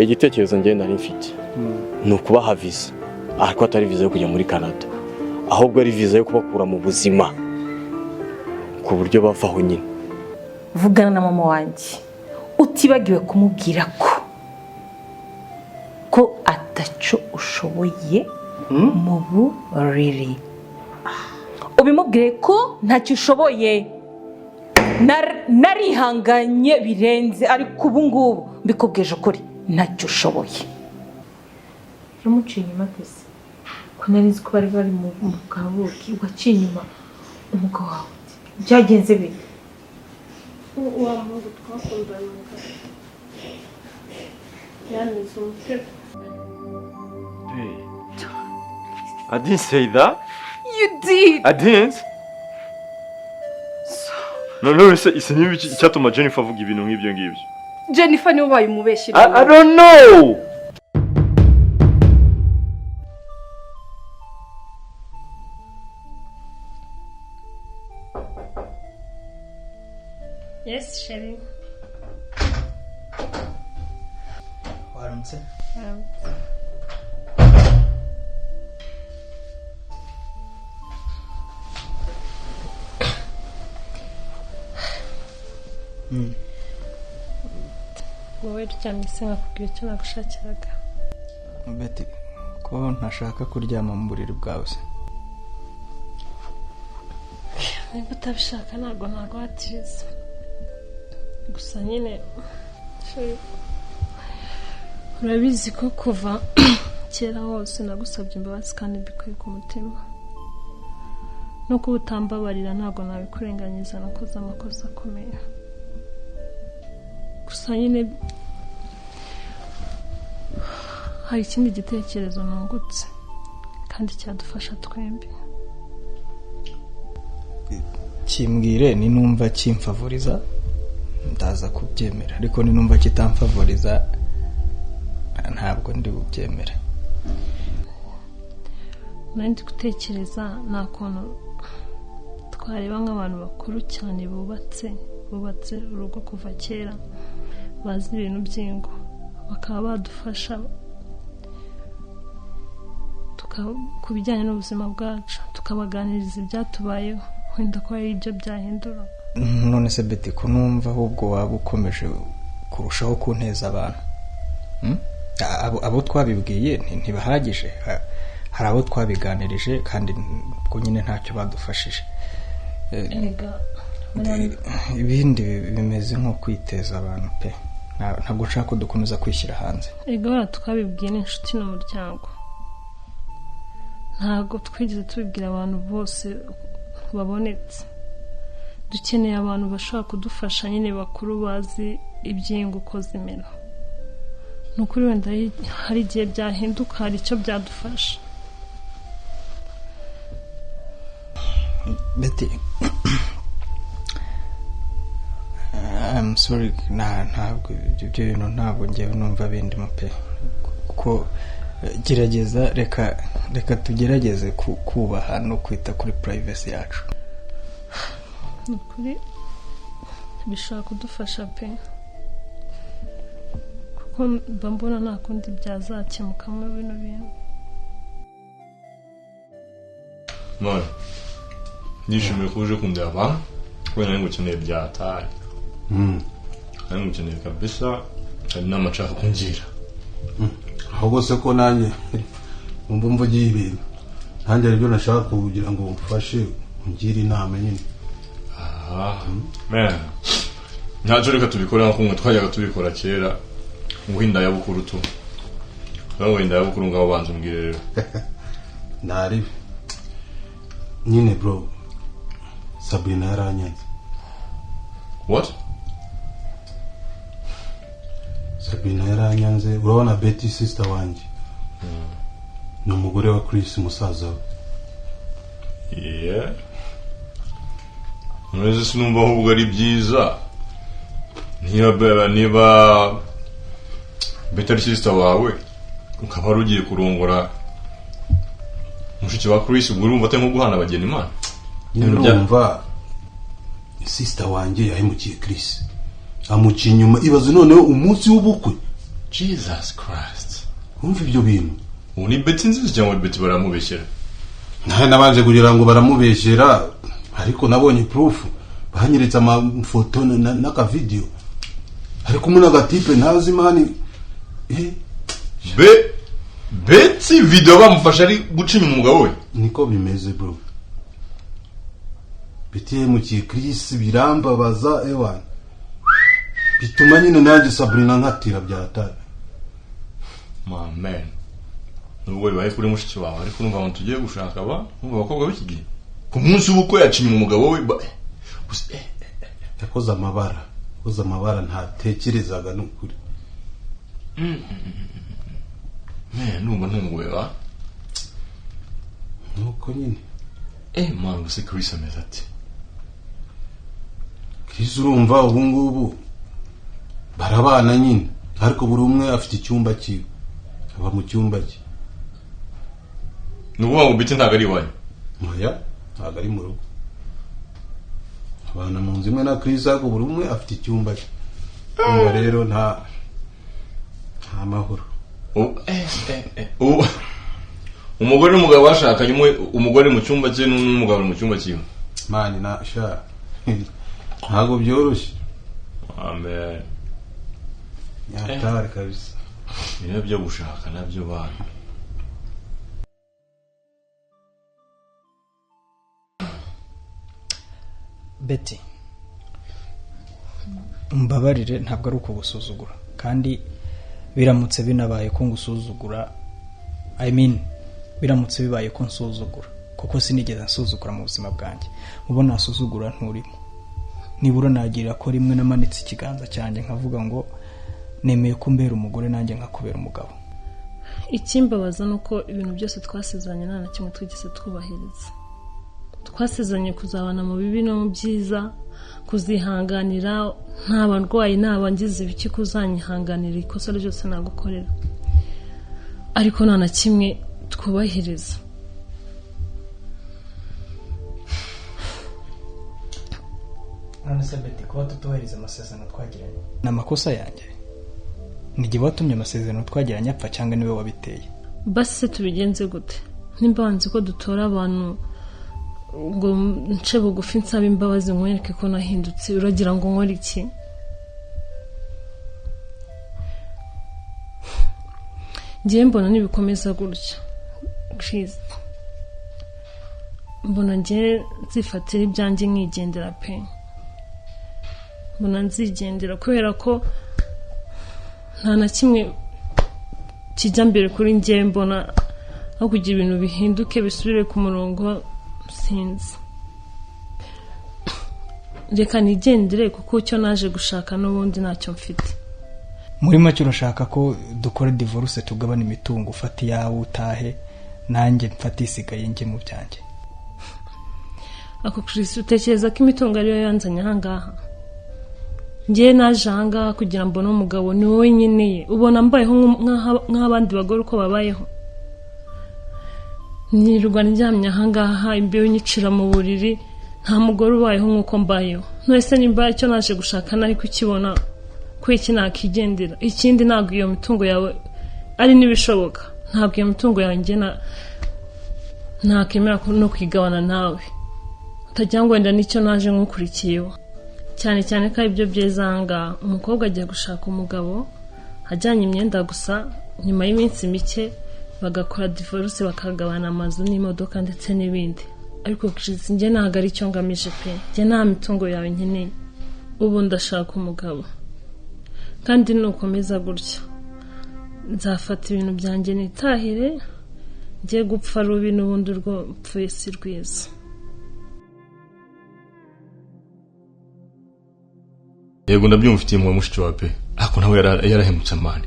Igitekerezo njye nari mfite ni ukubaha visa, ariko atari visa yo kujya muri Canada, ahubwo ari visa yo kubakura mu buzima ku buryo bavaho nyine. Vugana na mama wanjye, utibagiwe kumubwira ko ataco ushoboye mu buriri. Ubimubwire ko ntacyo ushoboye. Narihanganye birenze, ariko ubu ngubu mbikubwije ukuri, ntacyo ushoboye. Yamuciye inyuma pesi ko nari nzi ko bari mu kabuki, waciye inyuma umugabo wawe, byagenze bite? Wa muhungu twakundanaga yanize umutego. Hey. I didn't say that. You did. I didn't. No, no, se niba icyatuma Jennifer avuga ibintu nk'ibyo ngibyo. Jennifer niwe ubaye umubeshyi. I don't know. Yes, chérie. Waramutse. Wowe uryamye se nkakubwira icyo nagushakiraga? Betty, ko ntashaka kuryama mu buriri bwawe se? Niba utabishaka ntabwo naguhatiriza. Gusa nyine chérie, urabizi ko kuva kera hose nagusabye imbabazi kandi mbikuye ku mutima. No kuba utambabarira ntabwo nabikurenganyiza, nakoze amakosa akomeye. Gusa nyine hari ikindi gitekerezo nungutse kandi cyadufasha twembi. Kimbwire, ninumva kimfavoriza ndaza kubyemera, ariko ninumva kitamfavoriza ntabwo ndi bubyemere. Nari ndi gutekereza nta kuntu twareba nk'abantu bakuru cyane bubatse urugo kuva kera, bazi ibintu by'ingo, bakaba badufasha ku bijyanye n'ubuzima bwacu, tukabaganiriza ibyatubayeho, wenda ko hari ibyo byahindura. None se Betty, ko numva ahubwo waba ukomeje kurushaho kunteza abantu? Hmm? Abo twabibwiye ntibahagije. Hari abo twabiganirije kandi ubwo nyine ntacyo badufashije. Erega Ibindi bimeze nko kwiteza abantu pe. Ntabwo nshaka ko dukomeza kwishyira hanze. Erega bariya twabibwiye n'inshuti n'umuryango, ntabwo twigeze tubibwira abantu bose babonetse. Dukeneye abantu bashobora kudufasha nyine, bakuru, bazi iby'ingo uko zimera. Ni ukuri wenda hari igihe byahinduka, hari icyo byadufasha. Betty, I'm sorry, ntabwo ibyo bintu, ntabwo ngewe numva bindimo pe, kuko gerageza, reka tugerageze kubaha no kwita kuri privacy yacu. Ni ukuri bishobora kudufasha pe, kuko mba mbona nta kundi byazakemukamo bino bintu. None nishimiye ko uje kundeba kubera nari ngukeneye byataye. Nari ngukeneye kabisa, hari inama nshaka kungira. Ahubwo se ko nanjye wumva mvugiye ibintu, nanjye aribyo nashaka kugira ngo umfashe, ungire inama nyine. Ah, man, ntacyo, reka tubikore nka kumwe twajyaga tubikora kera, nguha indayabukuru tu. Nawe indayabukuru, ngaho banza umbwire rero. Ntaribi nyine bro, Sabrina yaranyanze. What? Sabrina yaranyanze. Urabona Betty, sister wanjye, ni umugore wa Chris, musaza we. Yeah, none sinumva ahubwo ari byiza niba Betty ari sister wawe, ukaba wari ugiye kurongora mushiki wa Chris, ubwo urumva atari nko guhana abageni, Imana? Nyine urumva sister wanjye yahemukiye Chris, amuca inyuma. Ibaze noneho umunsi w'ubukwe. Jesus Christ. Wumva ibyo bintu. Ubu ni Betty nziza cyangwa Betty baramubeshyera? Nawe nabanje kugira ngo baramubeshyera, ariko nabonye proof, banyeretse amafoto n'akavideyo ari kumwe n'agatipe ntazi, man. Be Betty video bamufashe ari guca inyuma umugabo we? Niko bimeze, bro. Betty yahemukiye Chris, birambabaza ewana, bituma nyine nanjye Sabrina nkatira byatari. My man, nubwo bibaye kuri mushiki wawe, ariko urumva abantu tugiye gushaka ba urumva abakobwa b'iki gihe, ku munsi w'ubukwe yaca inyuma umugabo we gusa, Yakoze amabara, yakoze amabara ntatekerezaga, ni ukuri. Man, numva ntunguwe ba. Nuko nyine. Man, gusa Chris ameze ati? Chris, urumva ubu ngubu barabana nyine, ariko buri umwe afite icyumba cyiwe, aba mu cyumba cye. Ni ukuvuga ngo Betty ntabwo ari iwanyu? Oya, ntabwo ari mu rugo. Abana mu nzu imwe na Chris, ariko buri umwe afite icyumba cye. Urumva rero nta mahoro. Ubu umugore n'umugabo bashakanye, umwe umugore mu cyumba cye n'umugabo ari mu cyumba cyiwe. Man, na sha ntabwo byoroshye. Amen. Yatari kabisa. Ibintu byo gushaka nabyo bana. Betty, mbabarire, ntabwo ari ukugusuzugura, kandi biramutse binabaye ko ngusuzugura, I mean, biramutse bibaye ko nsuzugura, kuko sinigeze nsuzugura mu buzima bwanjye, mubo nasuzugura nturimo. Nibura nagira ko rimwe namanitse ikiganza cyanjye nkavuga ngo nemeye ko umbera umugore, nanjye nkakubera umugabo. Ikimbabaza ni uko ibintu byose twasezeranye nta na kimwe twigeze twubahiriza. Twasezeranye kuzabana mu bibi no mu byiza, kuzihanganira, ntaba ndwaye, naba ngize ibiki, kuzanyihanganira ikosa ryose nagukorera, ariko nta na kimwe twubahiriza. None se Betty, kuba tutubahiriza amasezerano twagiranye ni amakosa yanjye? Ni jye watumye amasezerano twagiranye apfa, cyangwa niwe wabiteye? Basi se tubigenze gute? Nimba wanze ko dutora abantu ngo nce bugufi nsabe imbabazi, nkwereke ko nahindutse, uragira ngo nkore iki? Ngewe mbona nibikomeza gutya, Chris, mbona ngewe nzifatira ibyanjye nkigendera pe. Mbona nzigendera kubera ko nta na kimwe kijya mbere kuri ngewe. Mbona aho kugira ibintu bihinduke bisubire ku murongo, sinzi, reka nigendere, kuko icyo naje gushaka n'ubundi ntacyo mfite. Muri make urashaka ko dukora divorce, tugabana imitungo, ufata iyawe utahe, nanjye mfate isigaye njye mu byanjye? Ako Chris, utekereza ko imitungo ariyo yanzanye ahangaha? Ngewe naje ahangaha kugira mbone umugabo, ni wowe nkeneye. Ubona mbayeho nk'abandi bagore uko babayeho? Nirirwa ndyamye ahangaha, imbeho inyicira mu buriri. Nta mugore ubayeho nk'uko mbayeho. None se nimba icyo naje gushaka nari kukibona, ko iki nakigendera? Ikindi, ntabwo iyo mitungo yawe ari n'ibishoboka, ntabwo iyo mitungo yawe njye nakemera no kwigabana nawe, utagira ngo wenda nicyo naje nkukurikiyeho. Cyane cyane ko aribyo byeza ahangaha, umukobwa agiye gushaka umugabo ajyanye imyenda gusa, nyuma y'iminsi mike bagakora divorce, bakagabana amazu n'imodoka ndetse n'ibindi. Ariko Chris, njye ntabwo ari cyo ngamije pe. Njye nta mitungo yawe nkeneye, ubu ndashaka umugabo, kandi nukomeza gutya nzafata ibintu byanjye nitahire, njye gupfa rubi, n'ubundi urwo mpfuye si rwiza. Yego, ndabyumva, ufitiye impuhwe mushiki wawe pe, ariko nawe yarahemutse, man.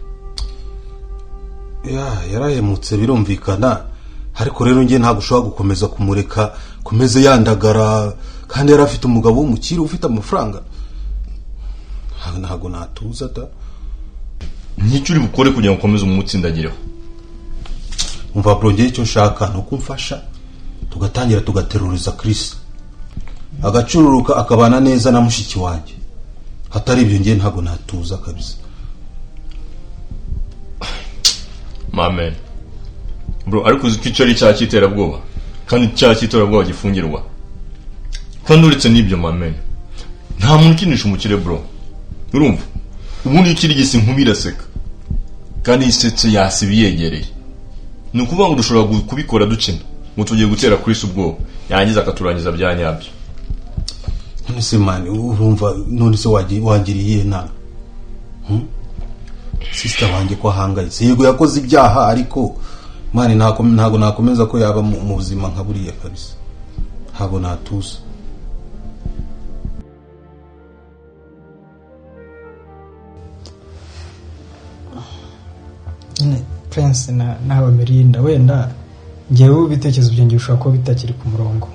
Ya, yarahemutse birumvikana, ariko rero njye ntabwo ushobora gukomeza kumureka komeze yandagara, kandi yari afite umugabo w'umukire ufite amafaranga. Ntabwo natuza da. Nicyo uri bukore kugira ngo ukomeze umutsindagireho? Umva bro, njye icyo nshaka ni uko umfasha tugatangira tugateruriza Chris, agacururuka, akabana neza na mushiki wanjye. Hatari ibyo, njye ntabwo natuza kabisa. Mamen bro, ariko uzi ko icyo ari icyaha cy'iterabwoba, kandi icyaha cy'iterabwoba gifungirwa. Kandi uretse n'ibyo mamen, nta muntu ukinisha umukire bro, urumva? Ubundi iyo ukirigise inkuba iraseka, kandi isetse yasiba iyegereye. Ni ukuvuga ngo dushobora kubikora dukina ngo tugiye gutera Chris ubwoba, yangiza akaturangiza bya nyabyo. None se man, urumva, none se wangiriye iyihe nama? Sister wanjye ko ahangayitse, yego yakoze ibyaha, ariko man, ntago nakomeza ko yaba mu buzima nka buriya kabisa, ntago natuza. Nyine Prince na nawe Melinda, wenda ngewe ibitekerezo byanjye bishobora kuba bitakiri ku murongo.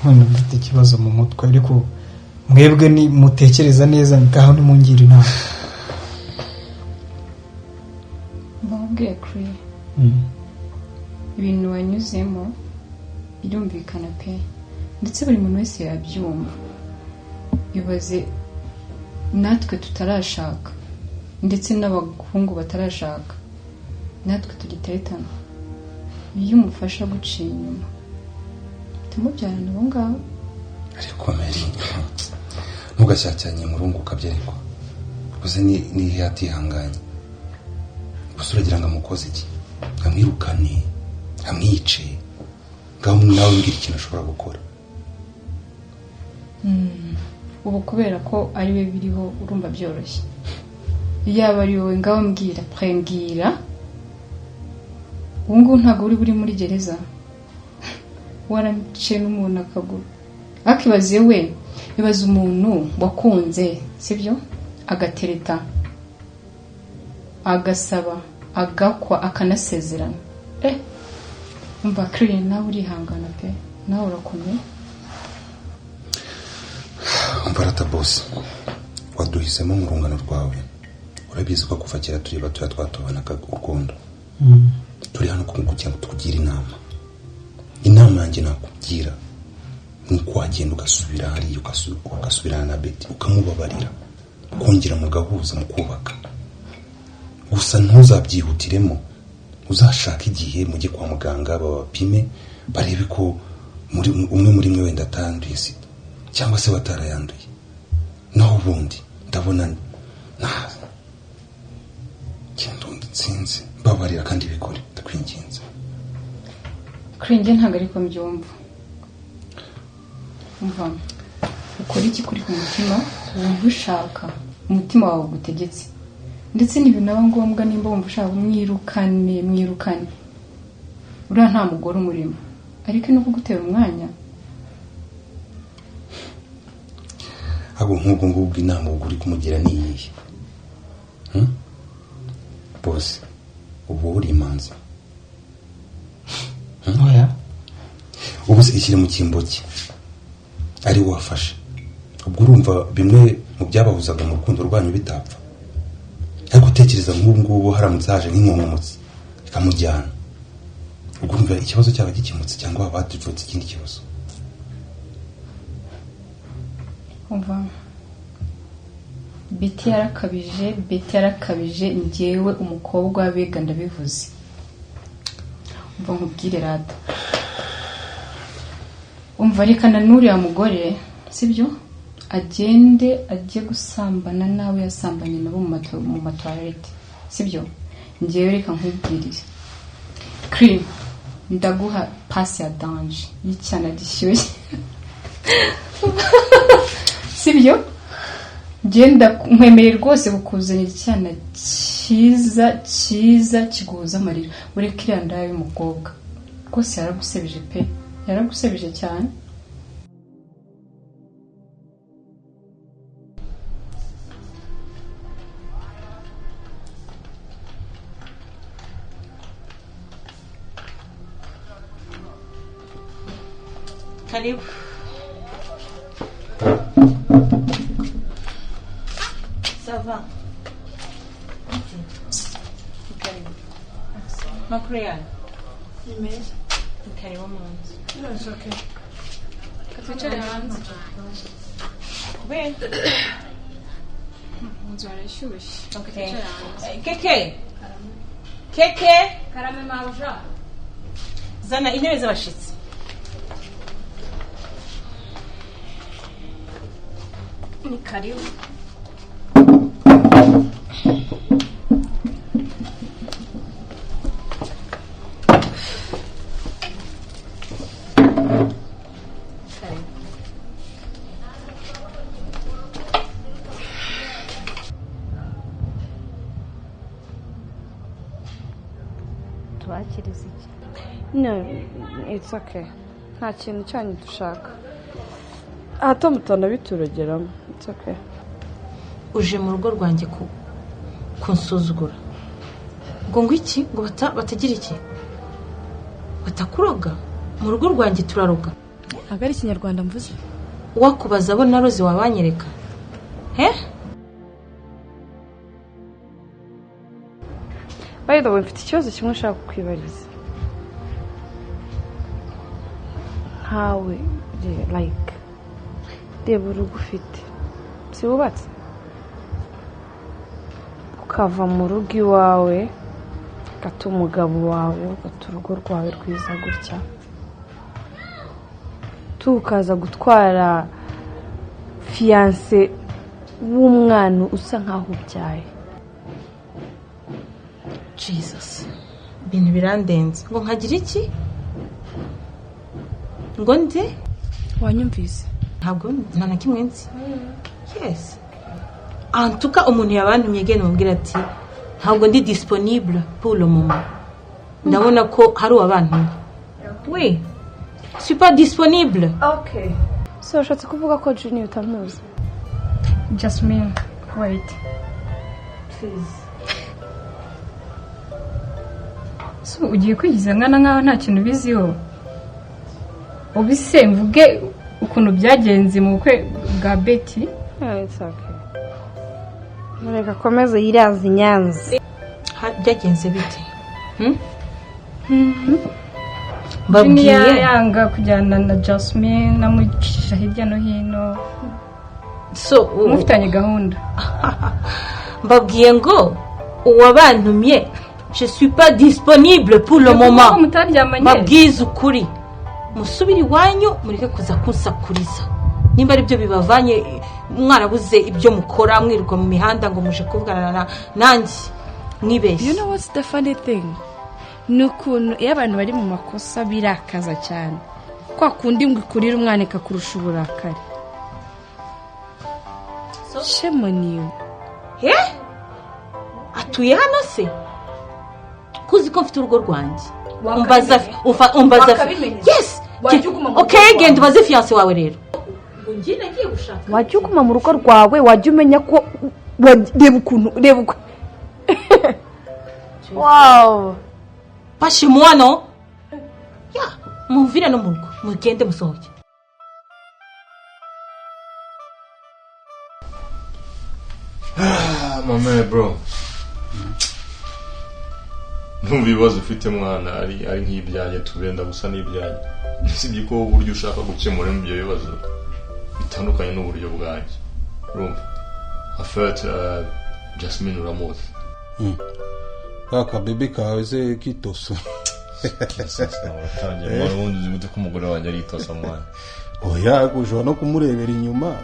Wenda mfite ikibazo mu mutwe, ariko mwebwe ni mutekereza neza, ngaho nimungire inama. Mbabwiye kuri ibintu wanyuzemo birumvikana pe, ndetse buri muntu wese yabyumva. Ibaze natwe tutarashaka, ndetse n'abahungu batarashaka, natwe tugiteretana, iyo umufasha guciye inyuma tumubyarana abo ngabo. Ariko Meri, ntugashyashyanye murungu ukabyarikwa gusa nihe atihanganye gusa, uragira ngo amukoze iki? Amwirukane, amwice? Ngaho nawe mbwira ikintu ashobora gukora. Ubu kubera ko ari we biriho, urumva byoroshye. Yaba ari wowe, ngaho mbwira mbwira. Ubu ngubu ntabwo uri muri gereza, waraciye n'umuntu akaguru. Akibaze we, ibaze umuntu wakunze, sibyo, agatereta, agasaba, agakwa, akanasezerana. Umva kiri, nawe urihangana pe, nawe urakomeye. Umva rata boss, waduhisemo mu rungano rwawe, urabizi ko kuva kera turi batoya twatobanaga urwondo. Turi hano kugira ngo tukugire inama. Inama yanjye nakugira ni uko wagenda ugasubira hariya, ugasubirana na Betty, ukamubabarira, ukongera mugahuza, mukubaka. Gusa ntuzabyihutiremo, uzashake igihe mujye kwa muganga babapime, barebe ko umwe muri mwe wenda atanduye sida cyangwa se batarayanduye. Naho ubundi ndabona nsinzi, mbabarira kandi bikore, ndakwinginze. Kuri njye ntabwo ariko mbyumva. Umva, ukora iki kuri ku mutima wumva ushaka, umutima wawe ugutegetse, ndetse ntibinaba ngombwa nimba wumva ushaka mwirukane, mwirukane. Uriya nta mugore umurimo, ariko no kugutera umwanya. Ahubwo nk'ubwo ngubwo inama ubwo uri kumugira ni iyihe? Bose ubu uri imanzi. Oya. Ubu se ishyire mu cyimbo cye ari wafashe, ubwo urumva bimwe mu byabahuzaga mu rukundo rwanyu bitapfa. Ariko utekereza nk'ubu ngubu haramutse haje nk'inkonkomotsi ikamujyana, ubwo urumva ikibazo cyaba gikemutse cyangwa haba hatuvutse ikindi kibazo? Umva, Betty yarakabije, Betty yarakabije. Njyewe umukobwa w'abega ndabivuze. Umva nkubwire rata, umva, rekana n'uriya mugore, sibyo, agende ajye gusambana n'abo yasambanye nabo mu matoilette, sibyo? Njyewe reka nkubwirire, Cream, ndaguha pasi ya danger y'icyana gishyushye, sibyo? Genda, nkwemereye rwose kukuzanira icyana cyiza cyiza kiguhoza amarira. Ureke iriya ndaya y'umukobwa rwose, yaragusebeje pe, yaragusebeje cyane. Karibu. Ça va? Karibu. Makuru yanyu? Ni meza. Karibu mu nzu. It's okay. Twicare hanze. Kubera? Mu nzu harashyushye. Okay. Twicare hanze. Keke. Keke. Karame mabuja. Zana intebe z'abashitsi. Ni karibu. Tubakiriza iki? No, it's okay. Nta kintu cyanyu dushaka. Hato mutanabituragiramo. It's okay. Uje mu rugo rwanjye kunsuzugura ngo iki ngo batagira iki, batakuroga mu rugo rwanjye turaroga. Ntabwo ari ikinyarwanda mvuze. Wakubaza abo naroze wabanyereka he? By the way, mfite ikibazo kimwe nshaka kukwibariza. Nkawe like reba urugo ufite, si wubatse, ukava mu rugo iwawe ugata umugabo wawe, ugata urugo rwawe rwiza gutya, tukaza gutwara fiyanse w'umwana usa nkaho ubyaye. Jesus, ibintu birandenze. Ngo nkagira iki? Ngo nde? Wanyumvise? Ntabwo nta na kimwe nzi. Yes. Antuka umuntu yabantumye genda mubwira ati ntabwo ndi disponible pour le moment. Ndabona ko hari uwabantumye. Oui. Je suis pas disponible. Okay. So ushatse kuvuga ko Junior utamuzi? Jasmine, wait. Please. So ugiye kwigiza nkana nkaho nta kintu ubiziho. Ubise mvuge ukuntu byagenze mu bukwe bwa Betty. It's okay. Mureka komeze yiraza inyanza. Byagenze bite? Babwiye yanga kujyana na Jasmine namucisha hirya no hino. So mufitanye gahunda. Mbabwiye ngo uwabantumye je suis pas disponible pour le moment. Mbabwize ukuri. Musubire iwanyu mureke kuza kunsakuriza. Nimba ari byo bibavanye mwarabuze ibyo mukora mwirirwa mu mihanda ngo muje kuvugana nanjye mwibeshye. You know what's the funny thing? Ni ukuntu iyo abantu bari mu makosa birakaza cyane. Kwa kundi ngo ikurire umwana ikakurusha uburakari. Shame on you. Atuye hano se? Kuzi ko mfite urugo rwanjye. Umbaza umbaza. Yes. Okay, genda ubaze fiancé wawe rero. Wajya uguma mu rugo rwawe, wajya umenya ko reba ukuntu reba uko. Wow. Pas chez moi, non? Ya, mumvire no mu rugo, mugende musohoke. Ah, mama bro. Numva ibibazo ufite mwana ari nk'ibyanjye tubenda gusa n'ibyanjye. Sibye ko uburyo ushaka gukemura ibyo bibazo bitandukanye n'uburyo bwanjye. Urumva? En fait, Jasmine uramuzi. Kaka bebe kawe se kitoso. Uratangiye ubundi uzi gute ko umugore wanjye aritosa mwana? Oya, ushobora no kumurebera inyuma.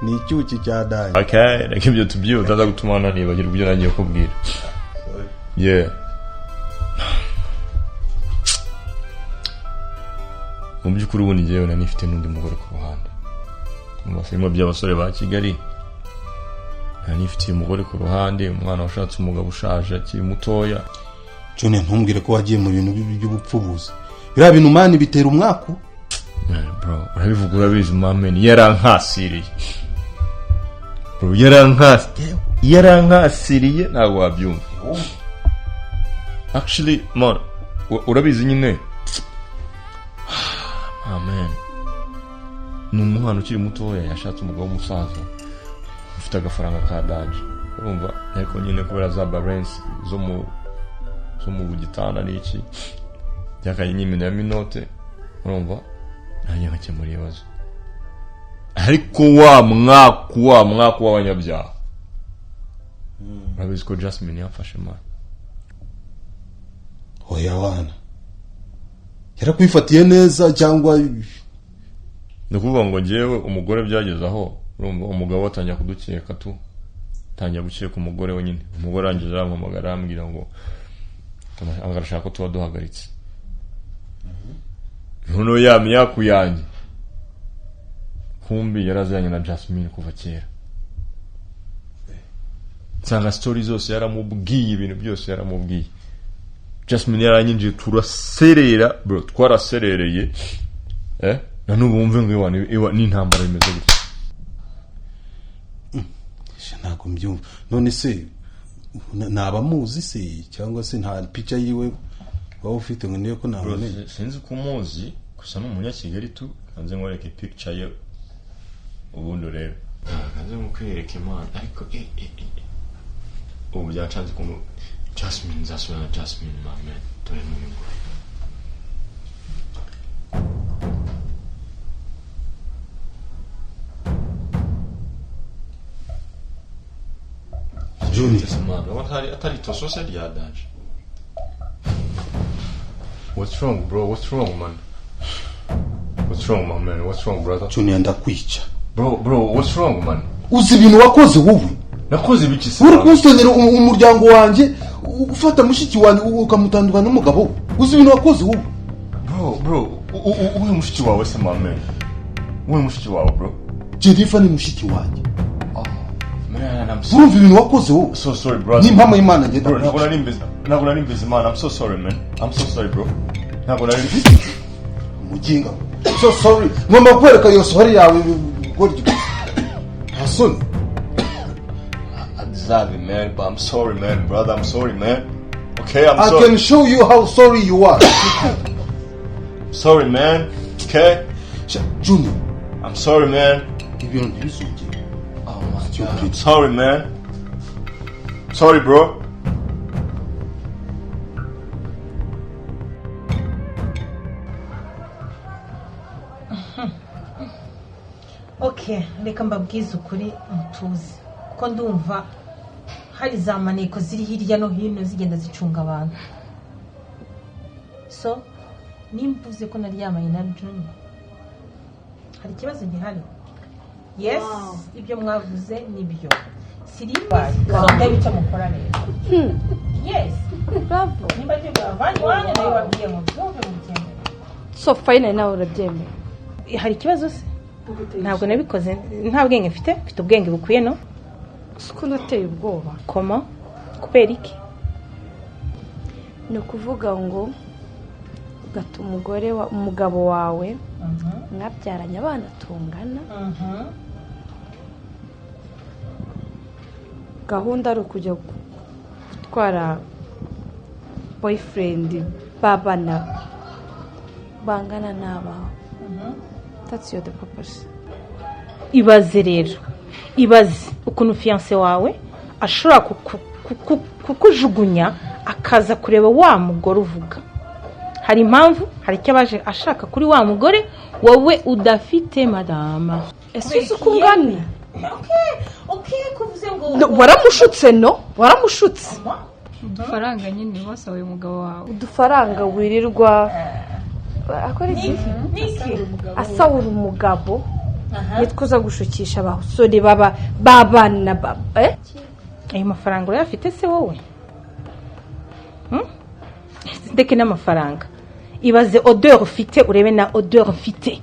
Ni icyuki cya danye. Okay, reka ibyo tubyihuta utaza gutuma nanibagirwa ibyo nagiye kubwira. Yeah. Mu by'ukuri ubundi njyewe nari nifite n'undi mugore ku ruhande. Mu bafilimo by'abasore ba Kigali nari nifitiye umugore ku ruhande, umwana washatse umugabo ushaje akiri mutoya. Junior, ntumbwire ko wagiye mu bintu by'ubupfubuzi. Biriya bintu mani bitera umwaku. Bro, urabivuga urabizi mama, yarankasiriye. Bro, yarankasiriye ntabwo wabyumva. Actually, man, urabizi nyine. Amen. Ni umwana ukiri mutoya yashatse umugabo w'umusaza ufite agafaranga ka daje. Urumva ariko nyine kubera za balance zo mu gitanda n'iki byakaye nyine ya minote, urumva nanjye nkakemura ibibazo. Ariko wa mwaku w'abanyabyaha. Urabizi ko Jasmine yamfashe man. Oya wana, yarakwifatiye neza cyangwa? Ni ukuvuga ngo ngewe umugore byageze aho, urumva, umugabo atangira kudukeka tu, atangira gukeka umugore we nyine. Umugore arangije arampamagara, arambwira ngo arashaka ko tuba duhagaritse. Noneho ya myaku yanjye, kumbi yaraziranye na Jasmine kuva kera. Nsanga story zose yaramubwiye, ibintu byose yaramubwiye. Jasmine yaranyinjiye, turaserera bro, twaraserereye. Na n'ubu wumve ngo iwa n'intambara bimeze gutya. Sha, ntabwo mbyumva. None se ntabamuzi se, cyangwa se nta pica yiwe waba ufite ngo niyo ko Bro, naboneye? Sinzi ko umuzi, gusa ni umunyakigali tu. Kanze nkwereke picture ye, ubundi urebe. Kanze nkwereke Imana, ariko ubu byacanze ukuntu Jasmine nzasubira na Jasmine, my man. Dore n'uyu nguyu. Junior. Man, urabona atari toso se rya danger? What's wrong, bro? What's wrong, man? What's wrong, my man? What's wrong, brother? Junior, ndakwica. Bro, bro, what's wrong, man? Uzi ibintu wakoze wowe? Nakoze ibiki se? Uri kunsenyera umuryango wanjye, ufata mushiki wanjye ukamutandukana n'umugabo we. Uzi ibintu wakoze wowe? Bro, bro, uyu mushiki wawe se, my man? Uyu mushiki wawe, bro? Jennifer ni mushiki wanjye. Man, I'm so, Urumva ibintu wakoze wowe? so sorry, brother. Ni impamo y'Imana, ngenda. Bro, ntabwo nari mbizi. Ntabwo nari mbizi, man. I'm so sorry, man. I'm so sorry, bro. Ntabwo nari Umuginga, so sorry. Ngomba kukwereka iyo sorry yawe goryo, nta soni. I deserve it, man, but I'm sorry, man, brother. I'm sorry, man. Okay, I'm I sorry. can show you how sorry you are. Sorry, man. Okay? Junior. I'm sorry, man. Ibintu ntibizongere. Oh my God. I'm sorry, man. Sorry, bro. Okay, reka mbabwize ukuri mutuze, kuko ndumva hari za maneko ziri hirya no hino zigenda zicunga abantu. So nimba uzi ko naryamanye na Junior, hari ikibazo gihari? Yes, ibyo mwavuze nibyo. Siriba ndebe icyo mukora rero. Yes, nimba aribyo bavanye iwanyu, nayo babwiye ngo byumve mubyemere. So finally nawe urabyemera? Hari ikibazo se? Ntabwo nabikoze nta bwenge mfite, mfite ubwenge bukwiye, no? Siko nateye ubwoba. Koma kubera iki? Ni ukuvuga ngo ugata umugore wa umugabo wawe mwabyaranye abana tungana, gahunda ari ukujya gutwara boyfriend b'abana bangana n'abawe. That's your the purpose. Ibaze rero, ibaze ukuntu fiancé wawe ashobora kukujugunya akaza kureba wa mugore uvuga. Hari impamvu, hari icyo abaje ashaka kuri wa mugore wowe udafite, madama. Ese uzi uko ungana? Okay, kuvuze ngo No, waramushutse, no, waramushutse. Udufaranga nyine wasahuye umugabo wawe. Udufaranga wirirwa akora iki? Asahura umugabo nitwo uza gushukisha abasore baba b'abana eh? Ayo mafaranga urayafite se wowe? Ndeke n'amafaranga, ibaze odeur ufite, urebe na odeur mfite.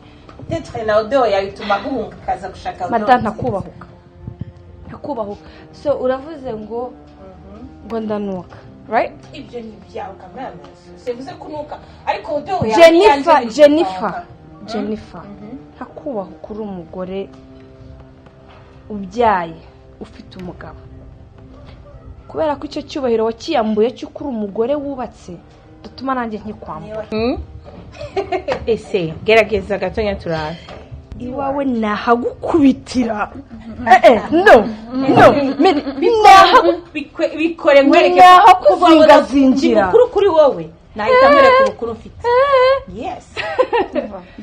Peut-être na odeur yawe ituma guhunga akaza gushaka. Madamu, ntakubahuka, ntakubahuka. So uravuze ngo ndanuka, right? Ibyo ni ibyawe kamana, sivuze kunuka, ariko odeur yawe Jennifer, yanjye. Jennifer, Jennifer, ntakubahuka. Uri umugore ubyaye, ufite umugabo. Kubera ko icyo cyubahiro wakiyambuye cy'uko uri umugore wubatse, dutuma nanjye nkikwambura. Ese gerageza gatonya turabe. Iwawe nahagukubitira. No, no, Bikore nkwereke. Nahakuzingazingira. Ndi mukuru kuri wowe, nahita nkwereka ubukuru mfite. Yes.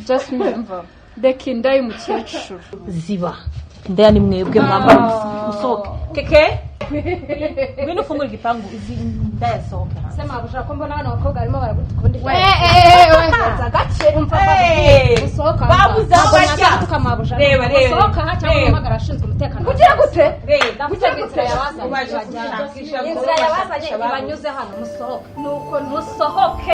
Jasmine, mva reka inda y'umukecuru. Ziba indaya, ni mwebwe mwambara ubusa. Musohoke keke. Ngwino ufungure igipangu, izi ndayasohoka hanze. Se mabuja, ko mbona hano abakobwa barimo baragutuka ubundi? We. Genza gake, umva. Hey. Usohoka. Babuze aho bajya. Tuka mabuja. Reba, reba. Usohoka aha cyangwa Reba. uhamagara abashinzwe umutekano. Kugira gute? Reba. Kugira gute? Ubaje gushakisha, Inzira yabazanye gushakisha. ibanyuze hano, musohoke. Nuko musohoke.